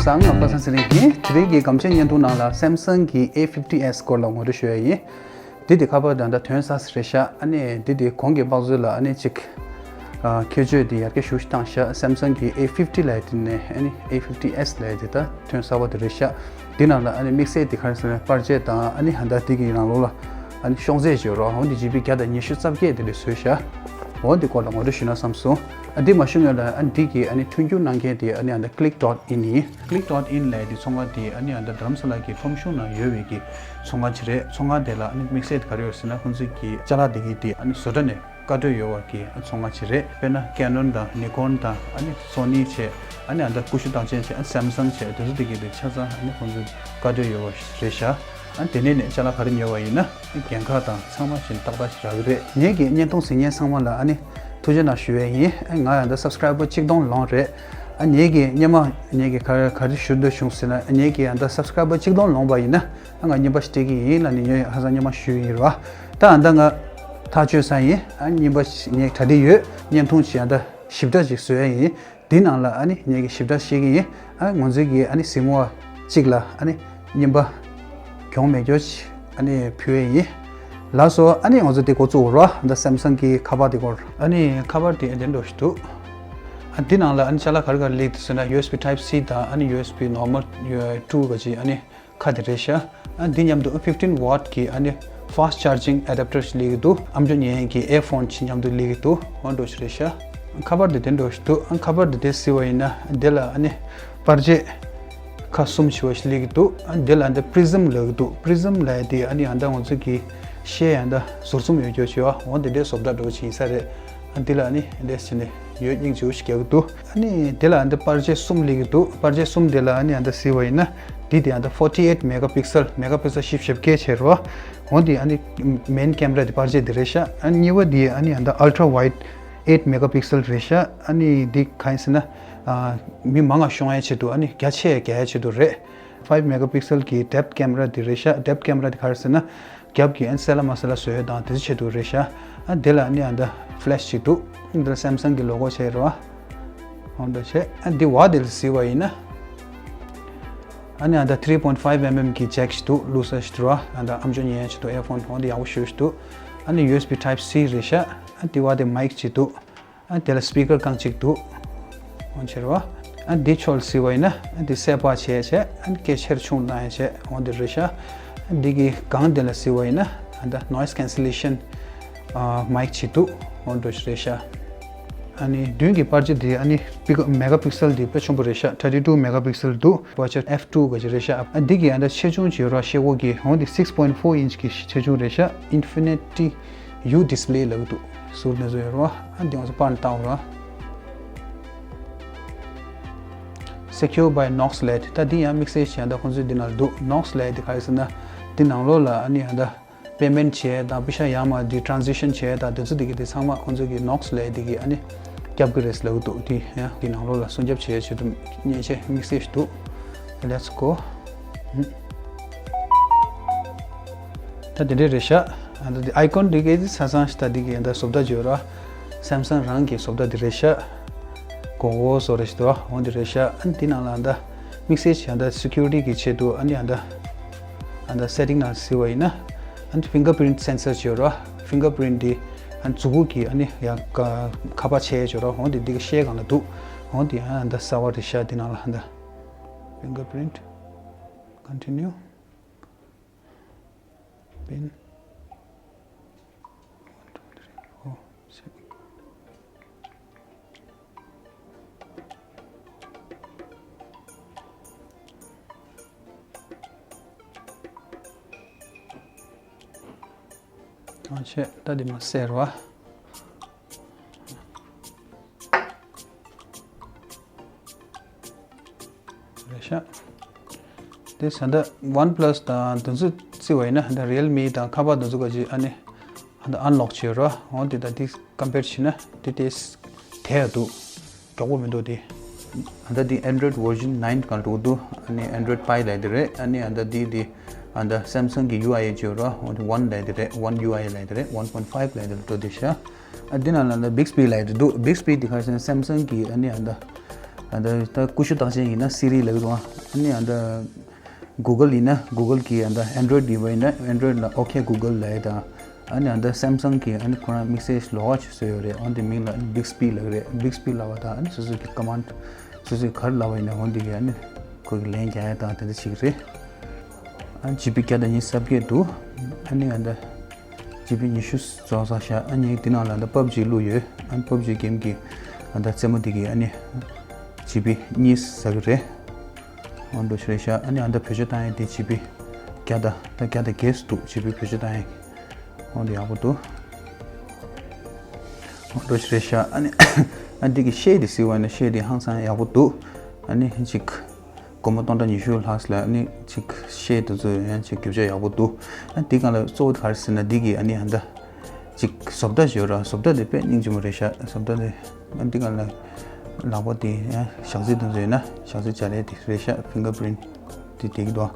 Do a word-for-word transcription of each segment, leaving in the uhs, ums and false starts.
སང་ང་པ་སངས་ཚེ་རིང་ཡིན། དེ་རིང་གི་སྒམ་ཆས་བརྙན་ཐུང་ནང་ལ་སེམ་སང་གི་ཨེ་ཕིབ་ཊི་ཨེས་སྐོར་ལ་ངོ་སྤྲོད་ཞུ་ཡ་ཡིན། འདི་དེ་ཁ་པར་ད་ལྟ་ཐོན་ཚར་རེད་ཤག་ཨ་ནི་འདི་དེ་གོང་གི་དཔག་ཚོད་ལ་ཨ་ནི་གཅིག་ཁྱད་ཆོས་དེ་ཡར་རྒྱས་ཞེ་པོ་ཅིག་བཏང་ཤག་སེམ་སང་གི་ཨེ་ཕིབ་ཊི་ལབ་ཡ་དེ་ནས་ཨ་ནི་ཨེ་ཕིབ་ཊི་ཨེས་ལབ་ཡ་དེ་ད་ཐོན་གསར་པ་དེ་རེད་ཤག་འདི་ནང་ལ་ཨ་ནི་དམིགས་བསལ་དེ་ག་རེ་ཟེར་ན་པར་ཆས་དང་ཨ་ནི་ཧ་ད་དེ་གི་ནང་ལོགས་ལ་ཨ་ནི་ཤོང་ཚད་བརྗོད་རོགས་འོ་འདི་ཇི་བི་བརྒྱ་དང་ཉི་ཤུ་རྩ་བརྒྱད་དེ་འདྲ་བཟོས་ཤག་འོ་འདི་སྐོར་ལ་ངོ་སྤྲོད་ཞུས་ན་བསམ་སོང་། ཨ་འདི་མ་ཞུ་སྔོན་ལ་ཨ་འདི་གི་ཨ་ནི་མཐུན་འགྱུར་གནང་མཁན་དེ་ཨ་ནི་ཨ་ད་click dot in ཡིན། click dot in ལབ་ཡ་དེ་ཚོང་ཁང་དེ་ཨ་ནི་ཨ་ད་རྡ་རམ་ས་ལ་གི་ཁྲོམ་གཞུང་ནང་ཡོད་པའི་གི་ཚོང་ཁང་ཅིག་རེད། ཚོང་ཁང་དེ་ལ་ཨ་ནི་དམིགས་བསལ་དེ་ག་རེ་ཡོད་ཟེར་ན་ཁོང་ཚོའི་གི་ཅ་ལག་དེ་གི་དེ་ཨ་ནི་བཟོ་གྲྭ་ནས་བཀའ་འཁྲོལ་ཡོད་པ་གི་ཚོང་ཁང་ཅིག་རེད། དཔེར་ན་Canon དང་Nikon དང་ཨ་ནི་Sony བྱས་ཨ་ནི་ཨ་ད་ཀུ་ཤུ་རྟགས་ཅན་བྱས་ཨ་Samsung བྱས་དེ་ཚོ་དེ་གི་དེ་ཆ་ཚང་ཨ་ནི་ཁོང་ཚོས་བཀའ་འཁྲོལ་ཡོད་པ་རེད་ཤག་ཨ་དེ་ནས་ནས་ཅ་ལག་ག་རེ་ཉོས་པ་ཡིན་ན་ཨ་འགན་ཁག་དང་ཚང་མ་བཞིན་ཏག་ཏག་ཞིག་རག་གི་རེད། ངེད་ཀྱི་བརྙན་ཐུང་གཟིགས་མཁན་ཚང་མ་ལ་ཨ་ནི་ཐུགས་རྗེ་གནང་ཞུ་ཡས་ཡིན། ཨ་ང་ཡང་ད་subscriber གཅིག་སྟོང་ལོངས་རེད། ཨ་ངེད་ཀྱི་སྔོན་མ་ངེད་ཀྱི་ག་ག་རེ་ཞུ་འདོད་བྱུང་ཟེར་ན་ཨ་ངེད་ཀྱི་ཡང་ད་subscriber གཅིག་སྟོང་ལོངས་པ་ཡིན་ན། ཨ་ང་རྔན་པ་ཞིག་སྤྲད་ཀྱི་ཡིན་ལབ་ནས་ཉོས་ཡོད། ཧ་སང་རྔན་པ་ཞུས་ཡིན་རེད་བ། ད་ཨ་ད་ང་ཐག་ཆོད་ས་ཡིན། ཨ་རྔན་པ་ཞིག་ངས་གྲ་སྒྲིག་ཡོད། བརྙན་ཐུང་ཞིག་ཨ་ད་ཞིབ་ཕྲ་ཞིག་བཟོ་ཡ་ཡིན། འདི་ནང་ལ་ཨ་ནི་ངས་ཀྱི་ཞིབ་ཕྲ་བཤད་ཀྱི་ཡིན། ཨ་ང་ཚོའི་གི་ཨ་ནི་གཟིགས་མོ་བ་གཅིག་ལ་ཨ་ནི་རྔན་པ་གྱོང་མེད་སྐྱོ་ཞིག་ཨ་ནི་ཕུལ་ཡ་ཡིན། ལགས་སོ། ཨ་ནི་ང་ཚོ་དེ་འགོ་བཙུགས་རོགས། ཨ་ད་Samsung གི་ཁ་པར་དེ་སྐོར། ཨ་ནི་ཁ་པར་དེ་ཨ་དེ་འདྲ་ཞིག་འདུག་ཨ་འདི་ནང་ལ་ཨ་ནི་ཅ་ལག་ག་རེ་ག་རེ་སླེབས་འདུག་ཟེར་ན་ཡུ་ཨེས་བི་Type-C དང་ཨ་ནི་ཡུ་ཨེས་བི་normal two ག་ཅིག་ཨ་ནི། ཁ་དེ་རེད་ཤག་ཨ་འདི་མཉམ་དུ་fifteen watt གི་ཨ་ནི་fast charging adapter ཞིག་སླེབས་ཀྱི་འདུག་ཨམ་ཅོག་ཉན་ཡས་ཀྱི་earphone ཞིག་མཉམ་དུ་སླེབས་ཀྱི་འདུག་འོ་འདྲ་ཞིག་རེད་ཤག་ཁ་པར་དེ་དེ་འདྲ་ཞིག་འདུག་ཨ་ཁ་པར་དེ་དེ་གཟིགས་པ་ཡིན་ན་འདི་ལ་ཨ་ནི་པར་ཆས་ཁ་གསུམ་ཞིག་བ་ཞིག་སླེབས་ཀྱི་འདུག་ཨ་འདི་ལ་འདི་Prism ལབ་ཀྱི་འདུག Prism ལབ་ཡ་དེ་ཨ་ནི་ཨ་ད་ང་ཚོ་གི་ཤེལ་ཡང་ད་ཟུར་གསུམ་ཡོད་རྒྱུ་ཞིག་བ། འོ་འདི་འདྲའི་བཟོ་ལྟ་འདྲ་བོ་ཞིག་ཡིན་ས་རེད། ཨ་འདི་ལ་ཨ་ནི་འདི་འདྲ་བྱས་ནས་ཡོད་སྙིང་རྗེ་བོ་ཞིག་རྒྱག་གི་འདུག་ཨ་ནི་དེ་ལ་འདི་པར་ཆས་གསུམ་སླེབས་ཀྱི་འདུག་པར་ཆས་གསུམ་དེ་ལ་ཨ་ནི་ཨ་ད་གཟིགས་པ་ཡིན་ན་འདི་དེ་ཨ་ད་forty eight megapixel megapixel བཞི་བཅུ་ཞེ་བརྒྱད་བྱས་རོ། འོ་འདི་ཨ་ནི་main camera དེ་པར་ཆས་དེ་རེད་ཤག་ཨ་གཉིས་པ་དེ་ཨ་ནི་ཨ་ད་ultra wide eight megapixel རེད་ཤག་ཨ་ནི་འདི་ག་ཡིན་ཟེར་ན་ཨ་མི་མང་ང་ཤོང་ཡ་ཆེད་དུ་ཨ་ནི་རྒྱ་ཆེ་རྒྱ་ཡ་ཆེད་དུ་རེད། five megapixel གི་depth camera དེ་རེད་ཤག depth camera དེ་ག་རེ་ཟེར་ན། རྒྱབ་ཀྱི་ཨན་སེ་ལ་མ་སེ་ལ་བཟོ་ཡས་དང་དེ་ཚོ་ཆེད་དུ་རེད་ཤག་ཨ་དེ་ལ་ཨ་ནི་ཨ་ད་flash ཅིག་འདུག་འདི་ལ་Samsung གི་logo བྱས་རེད་བ། འོ་འདྲ་བྱས་ཨ་འདི་བ་དེ་ལ་གཟིགས་པ་ཡིན་ན། ཨ་ནི་ཨ་ད་three point five mm གི་jack ཞིག་འདུག་ལུས་ས་ཞིག་འདུག་ར། ཨ་ད་ཨམ་ཅོག་ཉན་ཡས་ཆེད་དུ་earphone འོ་འདི་ཡག་པོ་ཞེ་པོ་ཞིག་འདུག་ཨ་ནི་ཡུ་ཨེས་བི་Type-C རེད་ཤག་ཨ་འདི་བ་དེ་mic ཅིག་འདུག་ཨ་དེ་ལ་speaker རྐང་གཅིག་འདུག་འོ་ཕྱིར་བ། ཨ་འདི་ཕྱོགས་ལ་གཟིགས་པ་ཡིན་ན་ཨ་འདི་གསལ་པོ་བྱས་བྱས་ཨ་སྐད་ཆེར་ཆུང་བཏང་ཡ་བྱས་འོ་འདི་རེད་ཤག་ཨ་འདི་གི་སྒང་དེ་ལ་གཟིགས་པ་ཡིན་ན་ཨ་ད་noise cancellation ཨ་mic ཅིག་འདུག་འོ་འདྲ་ཞིག་རེད་ཤག་ཨ་ནི་མདུན་གྱི་པར་ཆས་དེ་ཨ་ནི་པི་ཀ་megapixel དེ་དཔེ་ཆེན་པོ་རེད་ཤག thirty two megapixel འདུག་པར་ཆས F two ག་ཅིག་རེད་ཤག་ཨ་འདི་གི་ཨ་ད་ཆེ་ཆུང་ཅིག་ཡོད་ར། ཤེལ་སྒོ་གི་འོ་འདི་six point four inch གི་ཆེ་ཆུང་རེད་ཤག Infinity U display ལབ་ཀྱི་འདུག་ཟུར་ནས་བཟོ་ཡོད་རེད་བ། ཨ་འདི་ང་ཚོ་པར་ནས་བལྟ་འོ་ར། Secure by Knox ལབ་ཡ་དེ་ད་འདི་ཡང་དམིགས་བསལ་ཞིག་ཡང་ད་ཁོང་ཚོའི་འདི་ནང་ལ་འདུག Knox ལབ་ཡ་དེ་ག་རེ་ཟེར་ན་འདི་ནང་ལོགས་ལ་ཨ་ནི་ཡང་ད་payment བྱས་དང་པི་ཤ་ཡར་མར་འདི་transaction བྱས་དང་དེ་ཚོ་དེ་གི་དེ་ཚང་མ་ཁོང་ཚོ་གི་Knox ལབ་ཡ་དེ་གི་ཨ་ནི་རྒྱབ་ཀྱི་རེད་ལབ་ཀྱི་འདུག་དེ་ཡང་འདི་ནང་ལོགས་ལ་སྲུང་སྐྱོབ་བྱེད་ཡ་ཆེད་དུ་མཉེན་ཆས་དམིགས་བསལ་ཞིག་འདུག Let's go. ད་དེ་འདྲས་རེད་ཤག་ཨ་ད་དེ་icon དེ་གའི་ས་སང་ཞིག་ད་དེ་གའི་ད་བཟོ་ལྟ་བརྗོད་ར། Samsung རང་གི་བཟོ་ལྟ་དེ་རེད་ཤག་གོ་གོ་བཟོ་རེད་ཤག་འོ་འདི་རེད་ཤག་ཨ་འདི་ནང་ལ་ཨ་ད་དམིགས་བསལ་ཞིག་ཨ་ད་security གི་ཆེད་དུ་ཨ་ནི་ཨ་ད་ཨ་ད་setting ནང་གཟིགས་པ་ཡིན་ན་ཨ་ད་fingerprint sensor བརྗོད་ར། fingerprint དེ་ཨ་མཛུ་གུ་གི་ཨ་ནི་ཡ་ཀ་ཁ་པར་ཆས་བརྗོད་ར། འོ་འདི་འདི་ག་ཤེལ་སྒང་ལ་འདུག་འོ་འདི་ཨ་ད་གསར་པ་རེད་ཤག་འདི་ནང་ལ་ཨ་ད་fingerprint continue. Pin. One, two, three, four, six. ཨ་ཆེ་ད་འདི་མ་ཟེར་བ། རེད་ཤག་དེ་ས་འདི་OnePlus དང་དེ་ཚོ་བརྩི་བ་ཡིན་ན་འདི་Realme དང་ཁ་པར་དེ་ཚོ་ག་ཅིག་ཨ་ནི་ཨ་འདི་unlock བྱེད་རོགས། འོ་དེ་དང་དེ་compare བྱས་ན་དེ་དེ་དེ་ཡ་འདུག་མགྱོགས་པོ་མི་འདུག་དེ། ཨ་འདི་འདི་Android version nine གང་འགྲོ་འདུག་ཨ་ནི་Android Pie ལབ་དེ་རེད། ཨ་ནི་ཨ་འདི་འདི་འདི་ཨ་འདི་Samsung གི་U I བརྗོད་རོགས། འོ་དེ་One ལབ་དེ་རེད། One U I ལབ་དེ་རེད། One point five ལབ་དེ་འགྲོ་དེ་ཤག་ཨ་འདི་ནང་ལ་ད་Bixby ལབ་དེ་འདུག Bixby དེ་ག་རེ་ཟེར་ན་Samsung གི་ཨ་ནི་ཨ་ད་ ཨ་ད་ད་ཀུ་ཤུ་རྟགས་ཅན་ཡིན་ན་Siri་ལབ་ཀྱི་འདུག་ཨ་ནི་ཨ་ད་Google་ཡིན་ན་Google་གི་ཨ་ད་Android་ཡིན་པ་ཡིན་ན་Android་ལ་OK Google་ལབ་ཡ་དང་། ཨ་ནི་ཨ་ད་Samsung་གི་ཨ་ནི་ཁོ་རང་དམིགས་བསལ་ལོགས་ཀ་ཅིག་བཟོས་ཡོད་རེད། འོ་དེ་མིང་ལ་Bixby་ལབ་ཀྱི་རེད། Bixby་ལབ་པ་དང་ཨ་ནི་སོ་སོ་གི་command་སོ་སོས་ག་རེ་ལབ་པ་ཡིན་ན་འོ་འདི་གི་ཨ་ནི་ཁོ་གི་ལན་རྒྱག་ཡ་དང་དེ་འདྲ་བྱེད་ཀྱི་རེད། ཨ་ནི་ཇི་བི་བརྒྱ་དང་ཉི་ཤུ་རྩ་བརྒྱད་འདུག་ཨ་ནི་ཨ་ད་ཇི་བི་ཉི་ཤུ་རྫོགས་ཚར་ཤག་ཨ་ནི་འདི་ནང་ལ་ཨ་ད་PUBG་བླུགས་ཡོད། ཨ་ནི་PUBG་གེམ་གི་ཨ་ད་རྩེད་མོ་འདི་གི་ཨ་ནི་ཇི་བི་གཉིས་ཟ་གི་རེད། འོ་འདྲ་ཞིག་རེད་ཤག་ཨ་ནི་ཨ་ད་བེད་སྤྱོད་བཏང་ཡ་དེ་ཇི་བི་བརྒྱ་དང་ད་བརྒྱ་དང་བརྒྱད་ཙམ་འདུག་ཇི་བི་བེད་སྤྱོད་བཏང་ཡ། འོ་འདི་ཡག་པོ་འདུག་འོ་འདྲ་ཞིག་རེད་ཤག་ཨ་ནི་ཨ་འདི་གི་ཤེལ་དེ་གཟིགས་པ་ཡིན་ན་ཤེལ་དེ་ཧང་སང་ཡག་པོ་འདུག་ཨ་ནི་ཅིག་སྒོར་མོ་སྟོང་ཕྲག་ཉི་ཤུ་ལྷག་ལ་ཨ་ནི་ཅིག་ཤེལ་དེ་ཚོ་ཡང་ཅིག་རྒྱུ་ཆ་ཡག་པོ་འདུག་ཨ་འདི་སྒང་ལ་གཙོ་བོ་ག་རེ་ཟེར་ན་འདི་གི་ཨ་ནི་ཨ་ད་ཅིག་བཟོ་ལྟ་ཞིག་ཡོད་ར། བཟོ་ལྟ་དེ་དཔེ་སྙིང་རྗེ་མོ་རེད་ཤག་བཟོ་ལྟ་དེ་ཨ་འདི་སྒང་ལ་ལག་པ་དེ་ཡང་ཞག་ཚི་དེ་ཚོ་ཡིན་ན་ཞག་ཚི་སྦྱར་ཡ་དེ་རེད་ཤག་ཕིང་གར་པི་རིན་དེ་དེ་གི་འདུག་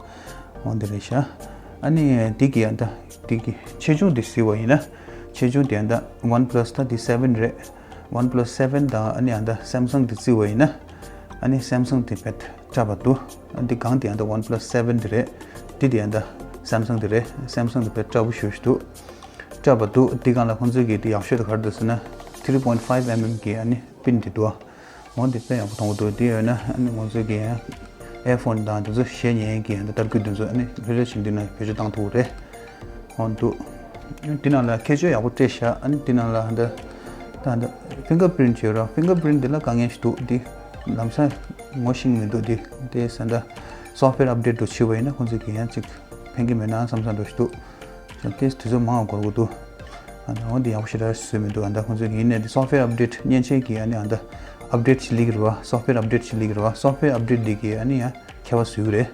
འོ་འདི་རེད་ཤག་ཨ་ནི་འདི་གི་ཨ་ད་འདི་གི་ཆེ་ཆུང་དེ་གཟིགས་པ་ཡིན་ན་ཆེ་ཆུང་དེ་ཨ་ད་OnePlus་ད་དེ་seven་རེད། OnePlus seven་དང་ཨ་ནི་ཨ་ད་Samsung་དེ་བརྩི་བ་ཡིན་ན་ཨ་ནི་Samsung་དེ་དཔེ་སྲབ་པོ་འདུག་ཨ་འདི་གང་དེ་ཨ་ད་OnePlus seven་དེ་རེད། འདི་དེ་ཨ་ད་Samsung་དེ་རེད། Samsung་དེ་དཔེ་སྲབ་པོ་ཞེ་པོ་ཞིག་འདུག་སྲབ་པོ་འདུག་འདི་སྒང་ལ་ཁོང་ཚོས་གི་དེ་ཡག་ཤོས་དེ་ག་རེ་འདུག་ཟེར་ན་three point five mm་གི་ཨ་ནི་པིན་དེ་འདུག་འོ་འདི་དཔེ་ཡག་པོ་མཐོང་གི་འདུག་དེ་ཡོད་ན་ཨ་ནི་ང་ཚོ་གི་ཨེ་ཕོན་དང་དེ་ཚོ་བཞག་ཉན་གི་ཨ་ནི་ཏར་སྐུད་དེ་ཚོ་ཨ་ནི་ལྷོད་ལྷོད་བྱས་འདི་ན་བེད་སྤྱོད་བཏང་ཐུབ་ཀྱི་རེད། འོ་འདུག་འདི་ནང་ལ་ཁྱད་ཆོས་ཡག་པོ་སྤྲད་ཤག་ཨ་ནི་འདི་ནང་ལ་ཨ་ད་ད་ད་ཕིང་གར་པི་རིན་ཡོད་ར། ཕིང་གར་པི་རིན་འདི་ལ་དཀའ་ངལ་ཞིག་འདུག་འདི་ལམ་སང་ངོ་ཤེས་ཀྱི་མི་འདུག་འདི་དེ་ས་ད་སོཕ་ཝེར་ཨབ་ཌེཊ་འགྲོ་བྱས་པ་ཡིན་ན་ཁོང་ཚོས་གི་ཡང་ཅིག་ཕན་གྱི་མེད་ན་བསམ་བསམ་འདྲ་ཞིག་འདུག་ད་ལྟའི་དུས་ཚོད་མང་བ་འགོར་གྱི་འདུག་ཨ་ད་འོ་འདི་ཡག་པོ་ཞེ་དྲག་བཟོས་མི་འདུག་ཨ་ད་ཁོང་ཚོས་ཡིན་ནའི་འདི་སོཕ་ཝེར་ཨབ་ཌེཊ་མཉེན་ཆས་ཀྱི་ཨ་ནི་ཨ་ད་ཨབ་ཌེཊ་ཞིག་སླེབས་ཀྱི་རེད་བ། སོཕ་ཝེར་ཨབ་ཌེཊ་ཞིག་སླེབས་ཀྱི་རེད་བ། སོཕ་ཝེར་ཨབ་ཌེཊ་འདི་གིས་ཨ་ནི་ཡང་ཁྱད་པར་བཟོས་ཀྱི་རེད།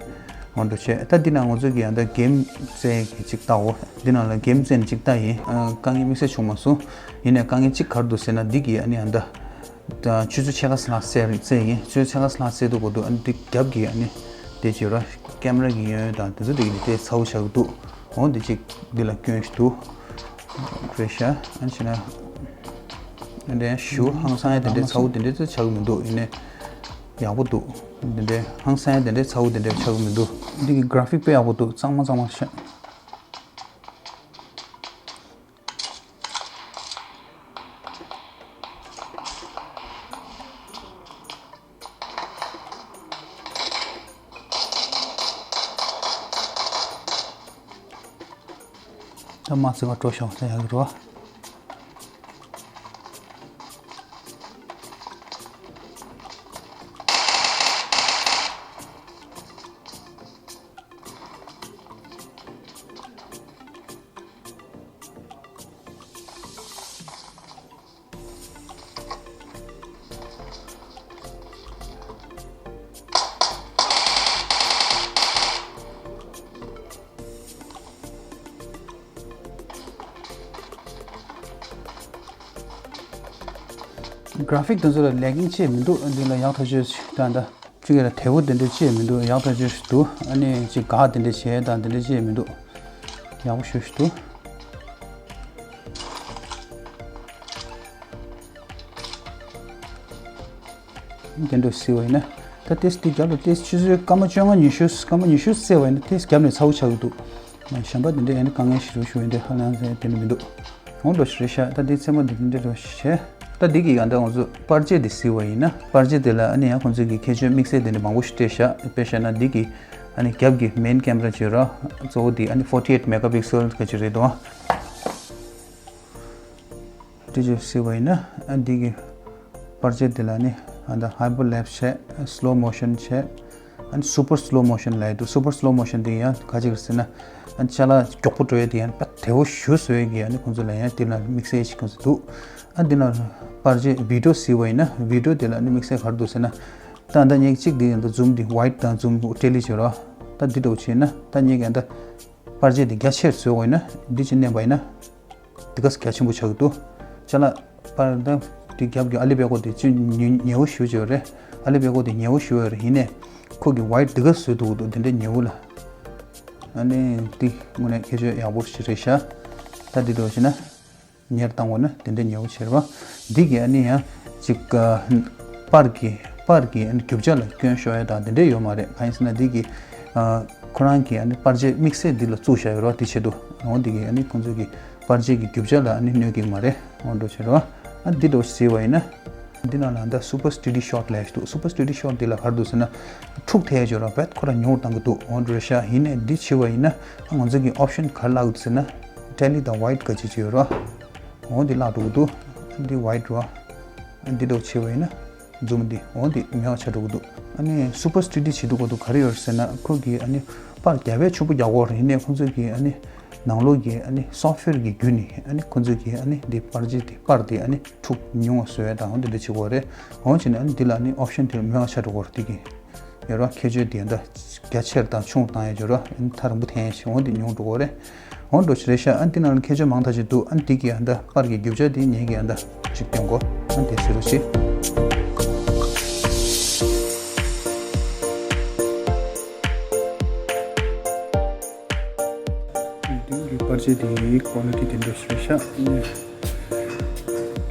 འོ་འདྲ་བྱས་ད་འདི་ནང་ང་ཚོས་ཀྱི་ཨ་ད་གེམ་རྩེ་གི་ཅིག་ལྟའོ། འདི་ནང་ལ་གེམ་རྩེ་ནས་ཅིག་ལྟ་ཡིན། ཨ་དཀའ་ངལ་དམིགས་བསལ་བྱུང་མ་སོང་། ཡིན་ནའི་དཀའ་ངལ་ཅིག་ག་རེ་འདུག་ཟེར་ན་འདི་གིས་ཨ་ནི་ཨ་ད་ད་ཆུ་ཚོད་ཕྱེད་ཀ་ཙམ་ལྷག་རྩེ་རྩེ་ཡིན། ཆུ་ཚོད་ཕྱེད་ཀ་ཙམ་ལྷག་རྩེ་དུས་གོ་དུས་ཨ་ནི་འདི་རྒྱབ་ཀྱི་ཨ་ནི་དེ་བྱེད་ར་ཀེམ་ར་གི་ཡོན་ཡོན་དང་དེ་ཚོ་དེ་གི་དེ་ཚ་བོ་ཆགས་ཀྱི་འདུག་འོ་འདི་ཅིག་འདི་ལ་སྐྱོན་ཞིག་འདུག་རེད་ཤག་ཨ་ནི་བྱས་ན་འདི་ཞུ་ཧང་སང་ཡ་དེ་འདྲའི་ཚ་བོ་དེ་འདྲའི་ཚོ་ཆགས་ཀྱི་མི་འདུག་ཡིན་ནའི་ཡག་པོ་འདུག་འདི་འདྲའི་ཧང་སང་ཡ་དེ་འདྲའི་ཚ་བོ་དེ་འདྲའི་ཆགས་ཀྱི་མི་འདུག་འདི་གི་གྷ་ར་ཕིག་དཔེ་ཡག་པོ་འདུག་གཙང་མ་གཙང་མ་ཤག་ད་མ་བརྩི་བ་སྤྲོ་ཤོག་ད་ཡག་གི་རེད་བ། གྷ་ར་ཕིག་དེ་ཚོ་ལ་ལེག་གིང་ཅིག་མི་འདུག་འདི་ལ་ཡག་ཐག་ཆོད་ཅིག་ད་ད། གཅིག་ལ་དལ་བོ་དེ་འདྲ་ཅིག་མི་འདུག་ཡག་ཐག་ཆོད་ཞིག་འདུག་ཨ་ནི་ཅིག་འགག་དེ་འདྲ་བྱས་དང་དེ་འདྲ་ཅིག་མི་འདུག་ཡག་པོ་ཞེ་ཞིག་འདུག་དེ་འདྲ་བཟོས་པ་ཡིན་ན་ད་ཏོག་ཙམ་དེ་རྒྱབ་ལ་ཏོག་ཙམ་ཆུ་ཚོད་སྐར་མ་བཅོ་ལྔ་ཉི་ཤུ་སྐར་མ་ཉི་ཤུ་བརྩེགས་པ་ཡིན་ན་ཏོག་ཙམ་རྒྱབ་ནས་ཚ་བོ་ཆགས་ཀྱི་འདུག་གཞན་པ་དེ་འདྲ་ཡིན་ན་དཀའ་ངལ་ཞིག་རེད་ཞུ་ཡིན་ཏེ་ཧ་ལམ་དེ་འདྲ་མི་འདུག་འོ་འདྲ་ཞིག་རེད་ཤག་ད་འདི་རྩེད་མོ་འདི་འདི་འདྲ་རེད་ཤག་ད་འདི་གི་ཡང་ད་ང་ཚོ་པར་ཆས་འདི་གཟིགས་པ་ཡིན་ན་པར་ཆས་འདི་ལ་ཨ་ནི་ཡང་ཁོང་ཚོ་གི་ཁྱད་ཆོས་དམིགས་བསལ་འདི་འདྲ་མང་པོ་ཞིག་སྤྲད་ཤག་དཔེ་བཞག་ན་འདི་གི་ཨ་ནི་རྒྱབ་གི་མེན་ཀེམ་ར་ཅིག་ཡོད་ར། གཙོ་བོ་འདི་ཨ་ནི་forty eight megapixel་ག་ཅིག་རེད་དོ། འདི་ཅིག་གཟིགས་པ་ཡིན་ན་ཨ་འདི་གི་པར་ཆས་འདི་ལ་ནི་ཨ་ད་ཧའི་པར་ལེབ་བྱས། སི་ལོ་མོ་ཤན་བྱས། ཨ་ནི་སུ་པར་སི་ལོ་མོ་ཤན་ལབ་ཡ་འདུག་སུ་པར་སི་ལོ་མོ་ཤན་འདི་ཡང་ག་ཅིག་རེད་ཟེར་ན། ཨ་ཅ་ལག་མགྱོགས་པོ་འགྲོ་ཡ་དེ་ཡང་དཔེ་དལ་བོ་ཞེ་པོ་བཟོ་ཡ་གི་ཨ་ནི་ཁོང་ཚོ་ལ་ཡང་དེ་ལ་དམིགས་བསལ་ཞིག་ཁོང་ཚོ་འདུག་ཨ་འདི་ན་པར་ཆས་བི་ཌི་ཡོ་གཟིགས་པ་ཡིན་ན་བི་ཌི་ཡོ་དེ་ལ་ཨ་ནི་དམིགས་བསལ་ག་རེ་འདུག་ཟེར་ན། ད་ད་ངས་གཅིག་འདི་ཡང་ད་ཛུམ་འདི་ཝའིཌ་དང་ཛུམ་ཊེ་ལི་བྱེད་རོགས། ད་འདི་འདྲ་བོ་བྱས་ན་ད་ངས་ཀྱང་ད་པར་ཆས་འདི་རྒྱ་ཆེར་བཟོས་པ་ཡིན་ན་འདི་ཅིག་མནན་པ་ཡིན་ན། དེ་ག་ས་རྒྱ་ཆེན་པོ་ཆགས་ཀྱི་འདུག་ཅ་ལག་པར་ད་དེ་རྒྱབ་ཀྱི་ཨ་ལི་པད་ཀོ་དེ་ཅི་ཉེ་ཉེ་བོ་ཞེ་པོ་ཅིག་ཡོད་རེད། ཨ་ལི་པད་ཀོ་དེ་ཉེ་བོ་ཞེ་པོ་ཡོད་རེད། ཡིན་ནའི་ཁོ་གི་ཝའིཌ་དེ་ག་བཟོས་འདུག་འདུག་དེ་འདྲའི་ཉེ་བོ་ལ། ཨ་ནི་དེ་དངོས་གནས་ཁྱད་ཆོས་ཡག་པོ་ཞིག་རེད་ཤག་ད་དེ་འདྲ་བྱས་ན་ཉེར་བཏང་བ་ན་དེ་འདྲའི་ཉེ་བོ་ཆེ་རེད་བ། འདི་གི་ཨ་ནི་ཡང་ཅིག་པར་གྱི་ པར་གྱི་ཨ་ནི་རྒྱུ་ཆ་ལ་སྐྱོན་ཤོར་ཡ་དང་དེ་འདྲས་ཡོད་མ་རེད། གང་ཡིན་ཟེར་ན་འདི་གི་ཨ་ཁོ་རང་གི་ཨ་ནི་པར་ཆས་དམིགས་བསལ་འདི་ལ་བཙུགས་བཞག་ཡོད་རེད་བ། དེ་ཆེད་དུ་འོ་འདི་གི་ཨ་ནི་ཁོང་ཚོ་གི་པར་ཆས་ཀྱི་རྒྱུ་ཆ་ལ་ཨ་ནི་གནོད་ཀྱི་མ་རེད། འོ་འདྲ་བྱེད་རོགས། ཨ་འདི་འདྲ་བྱས་པ་ཡིན་ན། འདི་ནང་ལ་ཨ་ད་Super Steady Shot ལབ་ཞིག་འདུག Super Steady Shot འདི་ལ་ག་རེ་འདུག་ཟེར་ན། འཁྲུག་ཐལ་ཡོད་ར། བད་ཁོ་ར་ཉུང་རུ་བཏང་གི་འདུག་འོ་འདྲ་རེད་ཤག་ཡིན་ནའི་འདི་བྱས་པ་ཡིན་ན་ང་ཚོ་གི་ཨོབ་ཤན་ག་རེ་བརླག་འདུག་ཟེར་ན། Tele དང་Wide ག་ཅིག་ཅིག་ཡོད་ར། འོ་འདི་བརླག་འགྲོ་གི་འདུག་འདི་Wide ར། འདི་འདྲ་བྱས་པ་ཡིན་ན། zoom འདི་འོ་འདི་མེད་པ་ཆགས་འགྲོ་གི་འདུག་ཨ་ནི་Super Steady བྱེད་དུས་སྐབས་སུ་ག་རེ་ཡོད་རེད་ཟེར་ན། ཁོ་གི་ཨ་ནི་པར་རྒྱབ་པས་ཕྱུག་པོ་རྒྱག་གི་ཡོད་རེད། ཡིན་ནའི་ཁོང་ཚོ་གི་ཨ་ནི་ནང་ལོགས་ཀྱི་ཨ་ནི་software གི་བརྒྱུད་ནས་ཨ་ནི་ཁོང་ཚོ་གི་ཨ་ནི་འདི་པར་ཆས་དེ་པར་དེ་ཨ་ནི་འཁྲུག་ཉུང་བ་བཟོ་ཡ་དང་འོ་འདི་འདྲ་བྱེད་ཀྱི་ཡོད་རེད། འོ་བྱས་ནས་ཨ་ནི་འདི་ལ་ཨ་ནི་ཨོབ་ཤན་དེ་མེད་པ་ཆགས་འགྲོ་གི་ཡོད་རེད། དེ་གི་ཡོད་ར། ཁྱད་ཆོས་དེ་ཨ་ད་རྒྱ་ཆེར་དང་ཆུང་བཏང་ཡ་ཡོད་ར། ཨ་ནི་ཐག་རིང་པོ་འཐེན་ཡ་ཞིག་འོ་འདི་ཉུང་འགྲོ་གི་ཡོད་རེད། འོ་འདྲ་བྱས་རེད་ཤག་ཨ་འདི་ནང་ལ་ཁྱད་ཆོས་མང་ཐག་ཆོད་འདུག་ཨ་འདི་གི་ཨ་ད་པར་གྱི་རྒྱུ་ཆ་དེ་ངེད་ཀྱི་ཨ་ད་ཅིག་སྟོན་གོ་ཨ་དེ་ཟེར་རོ་ཞེས། མདུན་གྱི་པར་ཆས་དེའི་ཀོ་ལི་ཊི་དེ་འདྲ་ཞིག་རེད་ཤག་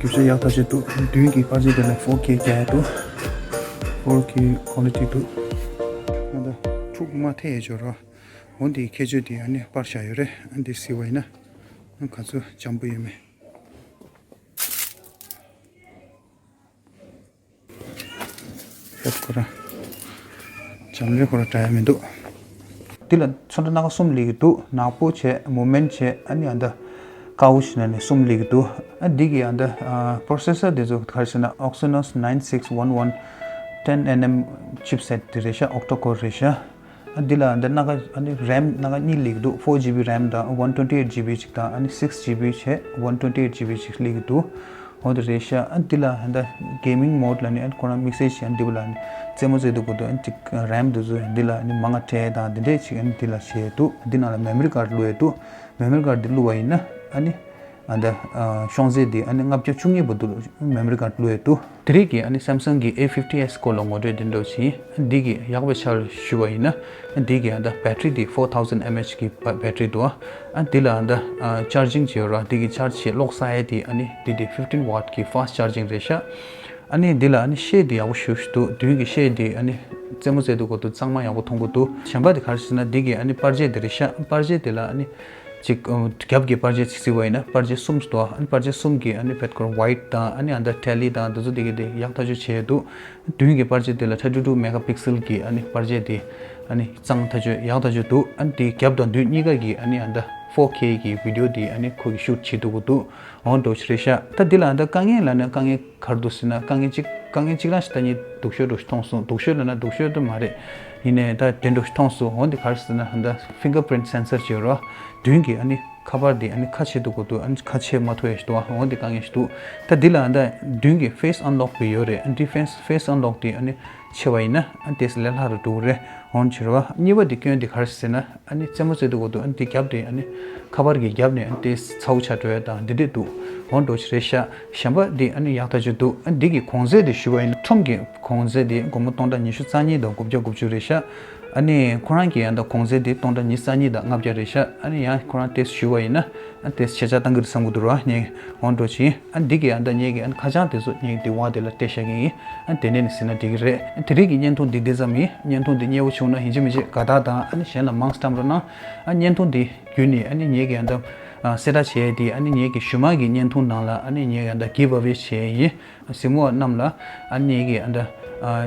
རྒྱུ་ཆ་ཡག་ཐག་ཆོད་འདུག་མདུན་གྱི་པར་ཆས་དེ་ལ་ཕོར་ཁེ་རྒྱག་ཡ་འདུག་ཕོར་ཁེ་ཀོ་ལི་ཊི་འདུག་ཨ་ད་འཁྲུག་མ་ཐེ་ཡ་ཅོ་ར། འོ་འདིའི་ཁྱད་ཆོས་དེ་ཨ་ནི་པར་བཞག་ཡོད་རེད། ཨ་འདི་གཟིགས་པ་ཡིན་ན་ཨ་ག་ཚོད་འཇམ་པོ་ཡོད་མེད། ཧད་ཁོ་ར་འཇམ་ལས་ཁོ་ར་འདྲ་ཡ་མི་འདུག་འདི་ལ་ཚོན་ཁྲ་སྣ་ཁ་གསུམ་སླེབས་ཀྱི་འདུག་ནག་པོ་བྱས། མུ་མེན་བྱས། ཨ་ནི་ཨ་ད་དཀར་པོ་ཞིག་ནང་ནས་གསུམ་སླེབས་ཀྱི་འདུག་ཨ་འདི་གི་ཨ་ད་processor དེ་ཚོ་ག་རེ་ཟེར་ན། Exynos nine six one one ten N M chipset དེ་རེད་ཤག octa core རེད་ཤག་ཨ་འདི་ལ་འདི་སྣ་ཁ་ཨ་ནི་རེམ་སྣ་ཁ་གཉིས་སླེབས་ཀྱི་འདུག four G B རེམ་དང་one twenty eight G B གཅིག་དང་ཨ་ནི་six G B བྱས་one twenty eight G B གཅིག་སླེབས་ཀྱི་འདུག་འོ་འདི་རེད་ཤག་ཨ་འདི་ལ་ད་gaming mode ལ་ནི་ཨ་ནི་ཁོ་རང་དམིགས་བསལ་ཞིག་ཨ་འདི་བ་ལ་ནི་རྩེད་མོ་རྩེ་དུས་སྐབས་སུ་ཨ་ནི་ཅིག་རེམ་དེ་ཚོ་འདི་ལ་ནི་མང་ང་སྤྲད་དང་འདི་འདྲས་ཅིག་ཨ་ནི་འདི་ལ་བྱས་འདུག་འདི་ནང་ལ་memory card བླུགས་ཡས་འདུག memory card འདི་བླུགས་པ་ཡིན་ན་ཨ་ནི། ཨ་ད་ཤོང་ཚད་དེ་ཨ་ནི་ལྔ་བརྒྱ་བཅུ་གཉིས་བར་དུ་memory card བླུགས་ཡས་འདུག་དེ་རིང་གི་ཨ་ནི་Samsung གི A fifty S སྐོར་ལ་ངོ་སྤྲོད་དེ་འདྲ་བྱས། འདི་གི་ཡག་པའི་ཆར་ཞུ་བ་ཡིན་ན། འདི་གི་ཨ་ད་battery དེ་four thousand mAh གི་battery འདུག་ཨ་འདི་ལ་ཨ་ད་charging བྱེད་ར། འདི་གི་charge བྱེད་གློག་ས་ཡས་དེ་ཨ་ནི་འདི་དེ་fifteen watt གི་fast charging རེད་ཤག་ཨ་ནི་འདི་ལ་ཨ་ནི་ཤེལ་དེ་ཡག་པོ་ཞེ་པོ་ཞིག་འདུག་མདུན་གྱི་ཤེལ་དེ་ཨ་ནི་རྩེད་མོ་རྩེ་དུས་སྐབས་སུ་གཙང་མ་ཡག་པོ་མཐོང་གི་འདུག་གཞན་པ་དེ་ག་རེ་ཟེར་ན་འདི་གི་ཨ་ནི་པར་ཆས་དེ་རེད་ཤག་པར་ཆས་དེ་ལ་ཨ་ནི། གཅིག་ཨ་རྒྱབ་ཀྱི་པར་ཆས་གཅིག་གཟིགས་པ་ཡིན་ན་པར་ཆས་གསུམ་འདུག་ཨ་ནི་པར་ཆས་གསུམ་གྱི་ཨ་ནི་བད་ཁོ་རང་wide དང་ཨ་ནི་ཨ་ད་tele དང་དེ་ཚོ་དེ་གི་དེ་ཡག་ཐག་ཆོད་བྱས་འདུག་མདུན་གྱི་པར་ཆས་དེ་ལ་thirty two megapixel གྱི་ཨ་ནི་པར་ཆས་དེ་ཨ་ནི་གཙང་ཐག་ཆོད་ཡག་ཐག་ཆོད་འདུག་ཨ་ནི་དེ་རྒྱབ་དང་མདུན་གཉིས་ཀ་གི་ཨ་ནི་ཨ་ད་four K གི་video དེ་ཨ་ནི་ཁོ་གི་shoot བྱེད་ཐུབ་ཀྱི་འདུག་འོ་འདྲ་བོ་ཞིག་རེད་ཤག་ད་འདི་ལ་ཨ་ད་དཀའ་ངལ་ལབ་ན་དཀའ་ངལ་ག་རེ་འདུག་ཟེར་ན། དཀའ་ངལ་གཅིག་དཀའ་ངལ་གཅིག་རང་ཞིག་ད་ངས་སྡུག་ཤོས་འདྲ་བོ་ཞིག་མཐོང་སོང་། སྡུག་ཤོས་ལབ་ན་སྡུག་ཤོས་དེ་མ་རེད། ཡིན་ནའི་ད་དེ་འདྲ་བོ་ཞིག་མཐོང་སོང་། འོ་འདི་ག་རེ་ཟེར་ན་ཨ་ད་fingerprint sensor ཅིག་ཡོད་རེད་བ། མདུན་གྱི་ཨ་ནི་ཁ་པར་དེ་ཨ་ནི་ཁ་ཕྱེ་ཐུབ་ཀྱི་འདུག་ཨ་ནི་ཁ་ཕྱེ་མ་ཐུབ་ཡ་ཞིག་འདུག་བ། འོ་འདི་དཀའ་ངལ་ཞིག་འདུག་ད་འདི་ལ་ཨ་ད་མདུན་གྱི་face unlock བྱེད་ཡས་རེད། ཨ་འདི་face face unlock དེ་ཨ་ནི་ཕྱེ་བ་ཡིན་ན་ཨ་ནི་དེ་ལས་སླ་རུ་འགྲོ་གི་རེད། འོ་འདི་རེད་བ། གཉིས་པ་དེ་སྐྱོན་དེ་ག་རེ་ཟེར་ན། ཨ་ནི་རྩེད་མོ་རྩེ་དུས་སྐབས་སུ་ཨ་ནི་དེ་རྒྱབ་དེ་ཨ་ནི་ཁ་པར་གྱི་རྒྱབ་ནས་ཨ་ནི་དེ་ཚ་པོ་ཆགས་འགྲོ་ཡ་དང་འདི་འདྲས་འདུག་འོ་འདྲ་བོ་ཞིག་རེད་ཤག་གཞན་པ་འདི་ཨ་ནི་ཡག་ཐག་ཆོད་འདུག་ཨ་ནི་འདི་གི་གོང་ཚད་དེ་ཞུ་བ་ཡིན་ན། Chrome གི་གོང་ཚད་དེ་སྒོར་མོ་སྟོང་ཕྲག་ཉི་ཤུ་རྩ་གཉིས་དང་དགུ་བརྒྱ་དགུ་བཅུ་རེད་ཤག་ཨ་ནི་ཁོ་རང་གི་ཨ་ད་གོང་ཚད་དེ་སྟོང་ཕྲག་ཉི་ཤུ་རྩ་གཉིས་དང་ལྔ་བརྒྱ་རེད་ཤག་ཨ་ནི་ཡང་ཁོ་རང་དེ་ཞུ་བ་ཡིན་ན། ཨ་དེ་ཆེ་ཆ་གཏང་གི་རེད་བསམ་གྱི་འདུག་ར། ངས་འོ་འདྲ་བྱིན། ཨ་འདི་གི་ཨ་ད་ངས་ཀྱི་ཨ་ཁ་བྱང་དེ་ཚོ་ངས་འདི་བ་དེ་ལ་སྤྲད་བཞག་གི་ཡིན། ཨ་དེ་ནས་ནི་ཟིན་ན་འགྲིག་གི་རེད། དེ་རིང་གི་བརྙན་ཐུང་འདི་འདི་ཙམ་ཡིན། བརྙན་ཐུང་འདི་མཉེས་པོ་བྱུང་ན་ཡིན་གཅིག་མིན་གཅིག་དགའ་རྟགས་དང་ཨ་ནི་གཞན་ལ་མང་ཙམ་སྤྲོད་རོགས་གནང་། ཨ་བརྙན་ཐུང་འདི་བརྒྱུད་ནས་ཨ་ནི་ངས་ཀྱི་ཨ་ད་གསལ་བསྒྲགས་བྱས་ཏེ་ཨ་ནི་ངས་ཀྱི་ཞུ་མ་གི་བརྙན་ཐུང་ནང་ལ་ཨ་ནི་ངས་ཀྱི་ཨ་ད་give away བྱས་ཡིན། གཟིགས་མོ་བ་རྣམས་ལ་ཨ་ནི་ངས་ཀྱི་ཨ་ད་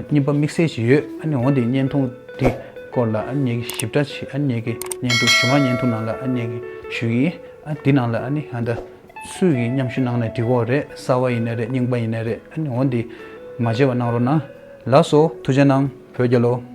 རྙིང་པ་དམིགས་བསལ་ཞིག་ཡོད། ཨ་ནི་འོ་འདི་བརྙན་ཐུང་འདི་སྐོར་ལ་ཨ་ནི་ངས་ཀྱི་ཞིབ་ཕྲ་ཞིག་ཨ་ནི་ངས་ཀྱི་བརྙན་ཐུང་ཞུ་མ་བརྙན་ཐུང་ནང་ལ་ཨ་ནི་ངས་ཀྱི་ཞུ་གི་ཡིན། ཨ་འདི་ནང་ལ་ཨ་ནི་ཨ་ད། སུས་ཀྱིས་མཉམ་ཞུགས་གནང་ན་འགྲིག་གོ་རེད། གསར་པ་ཡིན་ན་རེད། རྙིང་པ་ཡིན་ན་རེད། ཨ་ནི་འོ་འདི་མ་བརྗེད་པ་གནང་རོགས་གནང་། ལགས་སོ། ཐུགས་རྗེ་གནང་། བོད་རྒྱལ་ལོ།